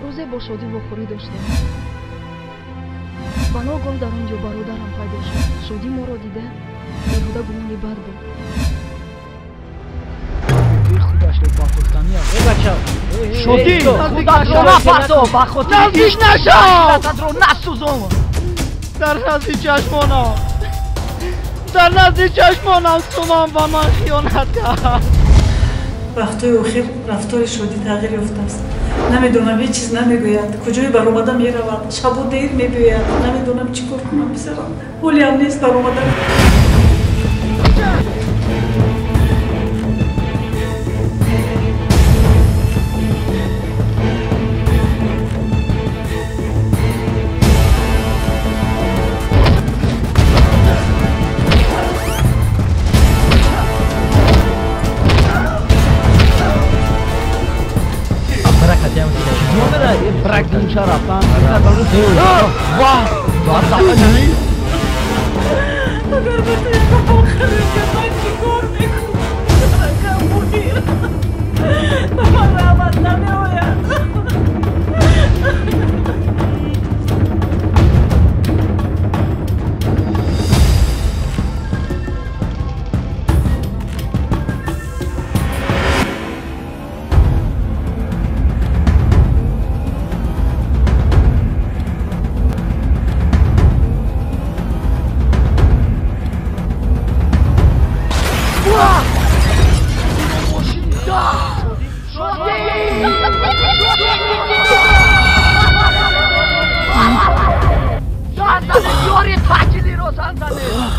Рӯзе бо Шодӣ вохӯрӣ доштем ва ногоҳ дар он ҷо бародарам пайдо шуд. Шодӣ моро дида беҳуда гумони бад буд. Худашро партофтани аст. Э бача, Шодӣ, худатро напартов, ба хотири наздик нашав, худатро насӯзон. Дар назди чашмонам, дар назди чашмонам Суман ба ман хиёнат кард. Вақтҳои охир рафтори Шодӣ тағйир ёфтааст. Намедонам, ҳеҷ чиз намегӯяд. Куҷое баромада меравад, шабо дер мебиёяд. Намедонам, чӣ кор кунам, писарам. Ҳолиам нест баромада. Агар ба ту ягон хароҷа, ман чӣ кор мекунам? Ракам мудир ба ман раҳмат намеояд. Ёри таъҷилиро занг занед.